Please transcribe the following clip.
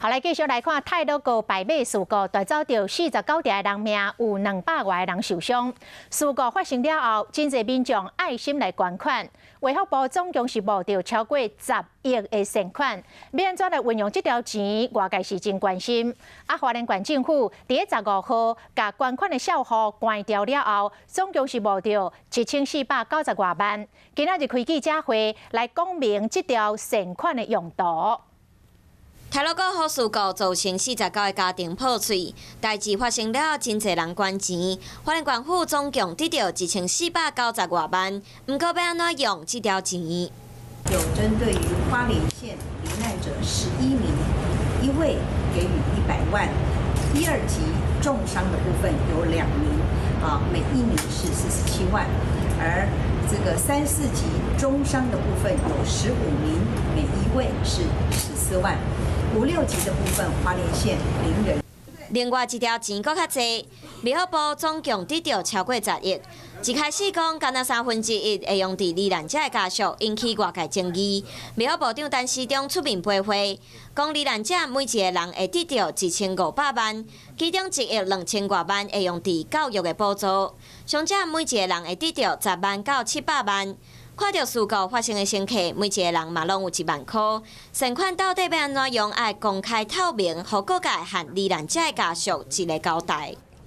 好，來繼續來看太魯閣排馬事故，帶走著49條人命，有200外個人受傷。事故發生了後，真濟民眾愛心來捐款，衛福部總共是募著超過10億的善款，欲按怎來運用這條錢，外界是真關心。啊，花蓮縣政府佇咧15號，共捐款的數戶關掉了後，總共是募著1490外萬。今仔日開記者會來講明這條善款的用途。太魯閣號事故造成49個家庭破碎，代誌發生了，真濟人捐錢。花蓮縣府總共得著1490外萬，毋過欲按怎用這條錢？有針對於花蓮縣罹難者11名，一位給予100萬；一二級重傷的部分有2名，啊，每一名是47萬；而這個三四級中傷的部分有15名，每一位是14萬。五六級的部分，花蓮縣零人。另外一條錢閣較濟，衛福部總共得著超過10億。一開始講，干焦1/3會用佇罹難者的家屬，引起外界爭議。衛福部長陳時中出面回話，講罹難者每一個人會得著1500萬，其中1億2千外萬會用佇教育的補助，傷者每一個人會得著10萬到700萬。看著事故發生的乘客，每一個人嘛攏有1萬箍。善款到底欲按怎用，愛公開透明，予各界和罹難者的家屬一個交代。